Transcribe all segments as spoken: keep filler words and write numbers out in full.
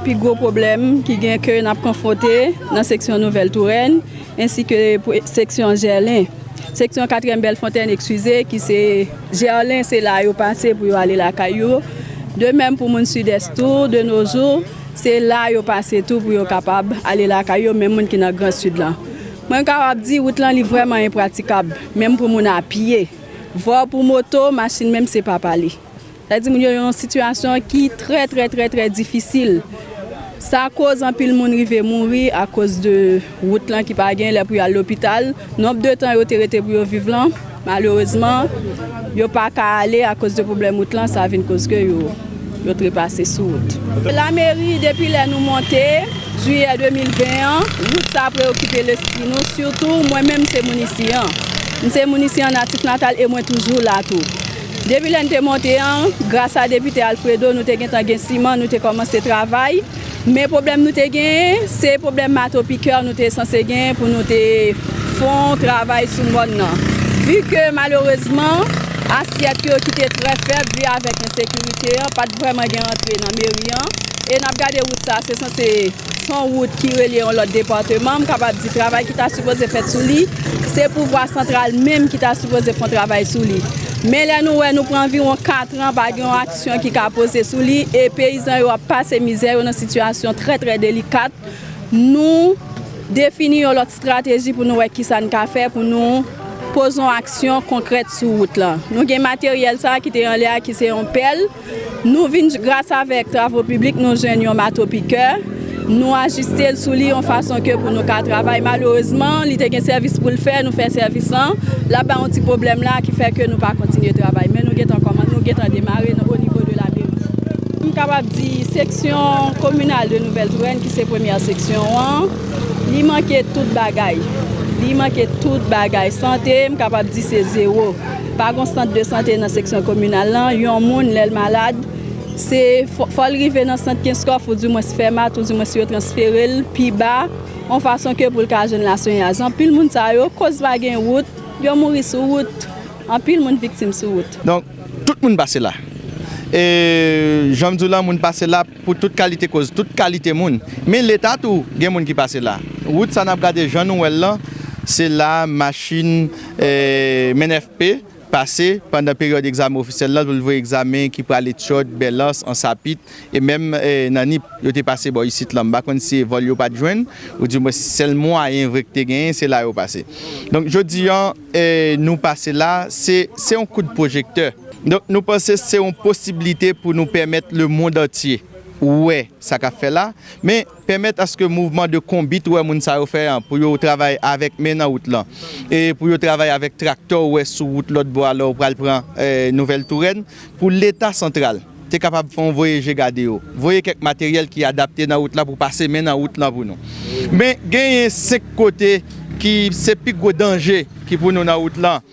Pi gwo pwoblèm ki gen ke n ap konfwonte nan seksyon Nouvèl Tourèn, ensi ke pou seksyon Jèlen. Seksyon katriyèm Bèlfontèn, eskize, ki se Jèlen, se la yo pase pou yo ale lakay yo. De menm pou moun Sidès tou, de nos jours, se la yo pase tou pou yo kapab ale lakay yo, menm moun ki nan Gran Sid lan. Mwen kapab di wout lan li vrèman enpratikab, menm pou moun a pye. Vwa pou moto, machin menm se pa pale. Sa di moun yo yon sitiyasyon ki trè, trè, trè, trè difisil. Sa koz anpil moun rive mouri akoz de wout lan ki pa gen lè pou y al lopital. Nonb de tan yo te rete pou yo viv lan, malerezman, yo pa ka ale akoz de pwoblèm wout lan, sa vin koz ke yo, yo trepase sou wout. Lameri, depi lè nou monte, jiyè de mil ven an, wout sa preyokipe lespri nou, sitou mwen menm se moun isi an. M se moun isi an natif natal e mwen toujou la tou. Depi lè n te monte an, gras a depite Alfredo, nou te gentan gen siman, nou te kòmanse travay. Men pwoblèm nou te genyen, se pwoblèm mato pikè nou te sanse genyen pou nou te fè yon travay sou mòn nan. Vi ke malerezman, asyèt yo ki te trè fèb, vi avèk ensekirite an, pa t vrèman gen rantre nan meri an. E n ap gade wout sa, se sanse se yon wout ki relye yon lòt depatman. M kapab di travay ki ta sipoze fèt sou li, se pouvwa santral menm ki ta sipoze fè yon travay sou li. Men lè nou wè nou pran anviwon katran pa gen yon aksyon ki ka poze sou li, e peyizan yo ap pase mizè, yo nan sitiyasyon trè, trè delikat, nou defini yon lòt estrateji pou nou wè kisa n ka fè pou nou poze yon aksyon konkrèt sou wout lan. Nou gen materyèl sa ki te anlè a, ki se yon pèl. Nou vin gras avèk travo piblik, nou jwenn yon mato pikè. Nou ajiste l sou li yon fason ke pou nou ka travay. Malerezman, li te gen sèvis pou l fè, nou fè sèvis lan. L ap bay yon ti pwoblèm la ki fè ke nou pa kontinye travay. Men nou gentan kòman, nou gentan demare nan, o nivo de la meri. M kapab di seksyon kominal de Nouvèl Tourèn, ki se premyè seksyon an, li manke tout bagay. Li manke tout bagay. Sante, m kapab di se zewo. Pa gon sant de sante nan seksyon kominal lan. Yon moun, lè l malad, se fò, fò l rive nan sant Kenskòf, oudimwens Fèmat, oudimwens yo transfere l pi ba, yon fason ke pou l ka jwenn laswenyaz. Anpil moun sa yo, koz pa gen wout, yo mouri sou wout. Anpil moun viktim sou wout. Donk, tout moun pase la. E jan m di w lan, moun pase la pou tout kalite koz, tout kalite moun. Men Leta tou, gen moun ki pase la. Wout sa n ap gade, jan nou wè l lan, se la machin, e, M N F P pase pandan peryòd egzamen ofisyèl lan, pou l voye egzamen ki prale Tchòd, Bèlans, Ansapit, e menm, e, nan Nip, yo te pase bò isit lan. M pa konn si e vòl yo pa t jwenn, oudimwens sèl mwayen vre ki te genyen, se la yo pase. Donk, jodi an, e, nou pase la, se, se yon kout pwojektè. Donk, nou panse se yon posiblite pou nou pèmèt lemonn antye wè sa k ap fè la, men pèmèt aske mouvman de konbit ou wè moun sa yo fè an, pou yo travay avèk men nan wout lan, e pou yo travay avèk traktè ou wè sou wout lòt bò a lè w pral pran, e, Nouvèl Tourèn, pou Leta santral te kapab fè yon voye je gade yo, voye kèk materyèl ki adapte nan wout la pou pase men nan wout lan pou nou. Men genyen senk kote ki se pi gwo danje ki pou nou nan wout lan.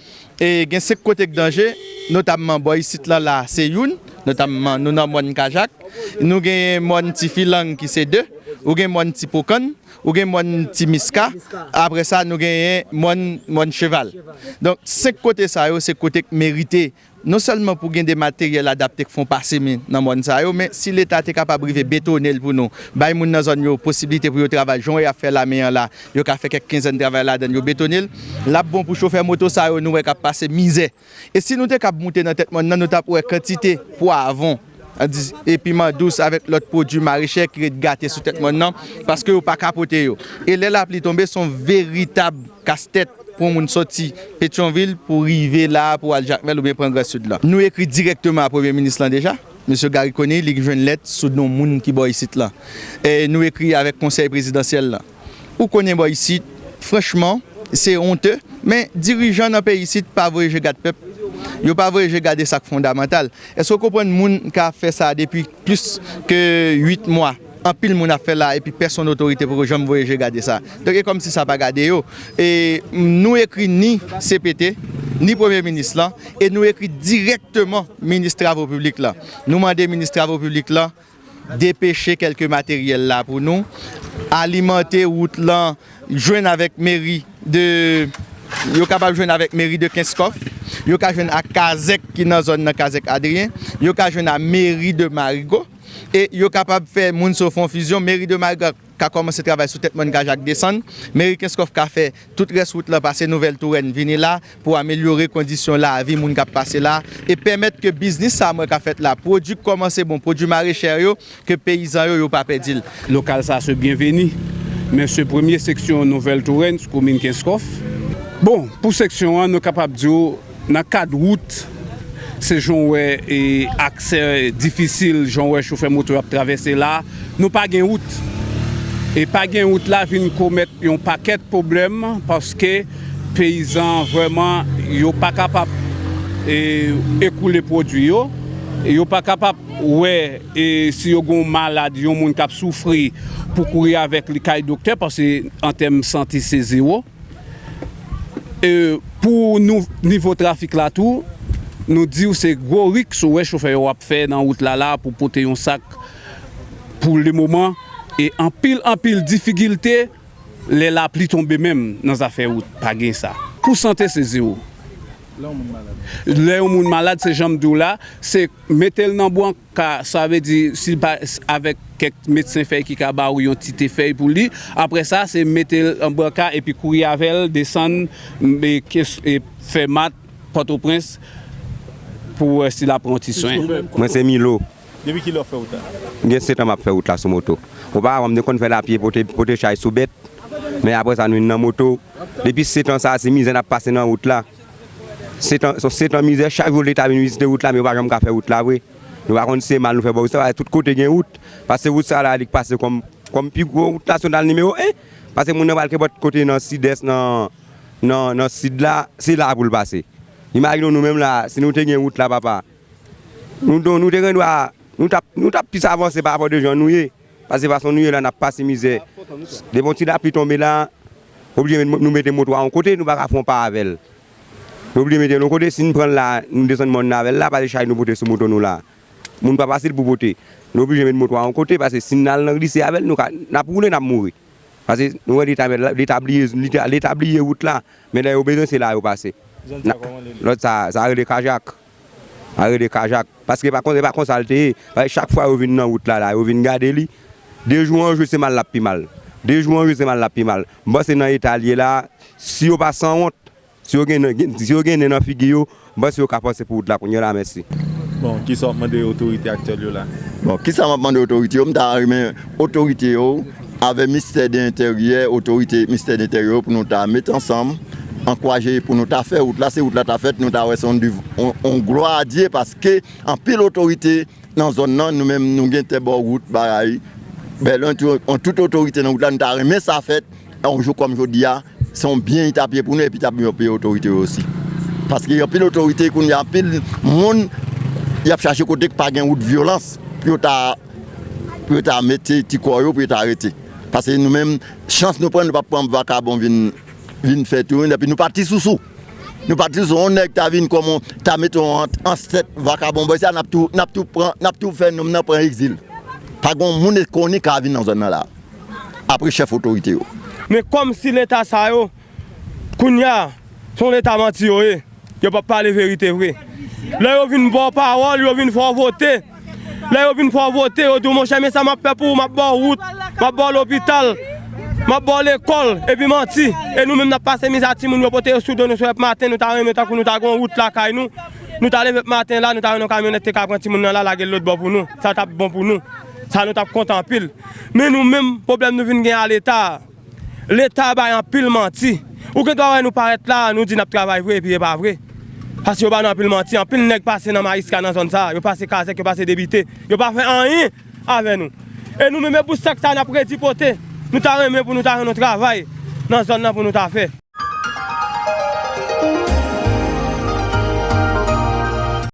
E gen senk kote k danje, notamman bò isit lan la, se youn, notamman nou nan mòn Kajak, nou genyen mòn Tifilang ki se de, ou gen mòn Tipokann, ou gen mòn Timiska, apre sa nou genyen mòn, mòn Cheval. Donk, senk kote sa yo, se kote k merite non sèlman pou gen de materyèl adapte k fè yon pase men nan mòn sa yo, men si Leta te kapab rive betone l pou nou, bay moun nan zòn yo posiblite pou yo travay, jan y ap fè lamen an la, yo ka fè kèk kenzèn travay ladan l, yo betone l, l ap bon pou chofè moto sa yo nou wè k ap pase mizè. E si nou te kab moute nan tèt mòn nan, nou t ap wè kantite pwavon, an di, e piman dous avèk lòt pwodui marechè ki ret gate sou tèt mòn nan, paske yo pa ka pote yo. E lè lapli tonbe, se yon veritab kastèt pou yon moun soti Petyonvil pou rive la, pou al Jakmèl oubyen pran Gran Sid lan. Nou ekri dirèkteman a Premye Minis lan deja. Mesye Garry Conille, li jwenn lèt sou non moun ki bò isit lan. E nou ekri avèk Konsèy Prezidansyèl lan. Ou konnen bò isit, franchman, se onte, men dirijan nan peyi isit pa voye je gad pèp. Yo pa voye je gade sa k fondamantal. Èske w konprann moun ka fè sa depi plis ke uit mwa? Anpil moun ap fè la, epi pèsonn otorite poko janm voye je gade sa. Donk, e kòmsi sa pa gade yo. E nou ekri ni C P T, ni Premye Minis lan, e nou ekri dirèkteman Minis Travo Piblik lan. Nou mande Minis Travo Piblik lan depeche kèlke materyèl la pou nou, alimante wout lan, jwenn avèk meri de, yo kapab jwenn avèk meri de Kenskòf, yo ka jwenn ak kazèk ki nan zòn nan, kazèk Adrien, yo ka jwenn ak meri de Marigo, E yo kapab fè Mounso fè yon fizyon, meri de Malga ka kòmanse travay sou tèt mòn Kajak desann, meri Kenskòf ka fè tout rès wout lan pase Nouvèl Tourèn vini la pou amelyore kondisyon lavi moun k ap pase la e pèmèt ke biznis sa a mwen ka fèt la, pwodui k kòmanse bon, pwodui marechè yo, ke peyizan yo, yo pa pèdi l. Lokal sa se byenveni, men se premye seksyon Nouvèl Tourèn sou komin Kenskòf. Bon, pou seksyon an, nou kapab di w, nan kad wout, se jan w wè e aksè difisil, jan w wè chofè moto yo ap travèse la, nou pa gen wout. E pa gen wout la vin komèt yon pakèt pwoblèm paske peyizan vrèman yo pa kapab e, ekoule pwodui yo, yo pa kapab wè e, si yo gen yon malad, yon moun k ap soufri pou kouri avèk li kay doktè, paske an tèm sante se zewo. E, pou nou, nivo trafik la tou, nou di w se gwo riks ou wè chofè yo ap fè nan wout la la pou pote yon sak pou lemoman e anpil, anpil difikilte lè lapli tonbe menm nan zafè wout, pa gen sa. Pou sante se zewo. Lè yon moun malad, se jan m di w la, se mete l nan bwanka, sa vle di, si l pa, avèk kèk medsen fèy ki ka ba ou yon ti te fèy pou li. Apre sa, se mete l nan bwanka epi kouri avè l, desann, e, e fè mat, Pòtoprens, pou wè si l ap pran yon ti swen. Mwen se Milo. Depi kilè w fè wout la? M gen sèt an m ap fè wout la sou moto. Oparavan, m te konn fè l apye, pote, pote chay sou bèt. Men apre sa, nou vin nan moto. Depi sèt an sa, se mizè n ap pase nan wout la. Sèt an, se sèt an mizè, chak jou Leta vin vizite wout la, men yo pa janm ka fè wout la vre. Nou pa konn si se mal nou fè bò wout sa, paske tout kote gen wout. Paske wout sa la, li k pase kòm, kòm pi gwo wout nasyonal nimewo en. Paske moun nan pral kenpòt kote nan Sidès, nan, nan, nan Sid la, se la pou l pase. Imajine w nou menm la, si nou te gen wout la, papa. Nou, nou, nou te gen dwa, nou t ap, nou t ap plis avanse parapò de jan nou ye. Paske fason nou ye la, n ap pase mizè. Depi yon ti lapli tonbe la, oblije met, nou mete moto a yon kote, nou pa ka fè yon pa avè l. Nou oblije mete l yon kote, si n pran l la, nou desann mòn nan avè l la, paske chay nou pote sou moto nou la. Moun pa fasil pou pote. Nou oblije met moto a yon kote, paske si n al nan glise avè l, nou ka, n ap woule, n ap mouri. Paske nou wè Leta, Leta bliye, Leta, Leta bliye wout la, men lè yo bezwen, se la yo pase. Zòn sa kòman li rele? Lòt sa, sa rele Kajak. Sa rele Kajak. Paske pa kon, se pa konsa l te ye. Paske chak fwa yo vin nan wout la, la, yo vin gade li, de jou an jou, se mal l ap pi mal. De jou an jou, se mal l ap pi mal. M panse nan eta l ye la, si yo pa sanwont, Si yo gen, gen, si yo gen nen nan figi yo, m panse yo ka panse pou wout la kounye a la, mèsi. Bon, kisa w ap mande otorite aktyèl yo la? Bon, kisa m ap mande otorite yo? M ta renmen otorite yo, avè ministè de enteryè, otorite ministè de enteryè yo, pou nou ta met ansanm, ankouraje pou nou ta fè wout la. Si wout la ta fèt, nou ta wè se yon div-, yon, yon glwa a Dye, paske anpil otorite nan zòn nan, nou menm, nou gen tè bò wout, bagay. Bèlwen, tou, an tout otorite nan wout la, nou ta renmen sa fèt. Yon jou kòm jodi a, se yon byen li t ap ye pou nou, epi t ap yon byen pou otorite yo osi. Paske gen anpil otorite kounye a, anpil moun, y ap chache kote k pa gen wout vyolans, pou yo ta, pou yo ta mete ti kò yo, pou yo ta rete. Paske nou menm, chans nou pran, nou p ap pran vakabon vin, vin fè tourin, epi nou pa ti sousou. Nou pa t di se yon nèg ta vin kòm yon, ta mete yon an, an sèt vakabon bò sa, n ap tou, n ap tou pran, n ap tou fè nonm nan pran egzil. Pa gen yon moun koni ka vin nan zòn nan la. Apre chèf otorite yo. Men kòmsi leta sa yo, kounye a, se yon leta manti yo ye. Yo p ap pale verite vre. Lè yo vin ba w pawòl, yo vin fè w vote. Lè yo vin fè w vote, yo di w, monchè, men sa m ap fè pou ou, m ap ba w wout, m ap ba w lopital, m ap ba w lekòl, epi manti. E nou menm n ap pase mizè a timoun yo pote yo sou do nou, se lèp maten, nou ta renmen tankou nou ta gen yon wout lakay nou. Nou ta leve maten la, nou ta wè yon kamyonèt te ka pran timoun nan la, lage l lòt bò pou nou. Sa t ap bon pou nou. Sa nou t ap kontan anpil. Men nou menm, pwoblèm nou vin gen a leta a. Leta bay anpil manti. Ou gen dwa wè nou parèt la, nou di n ap travay vre, epi e pa vre. Paske yo ba nou anpil manti, anpil nèg pase nan Mayiska nan zòn sa a, yo pase kazèk, yo pase debite, yo pa fè anyen avè nou. E nou menm, e bousèk sa a n ap redi pote. Nou ta renmen pou nou ta jwenn yon travay nan zòn nan pou nou ta fè.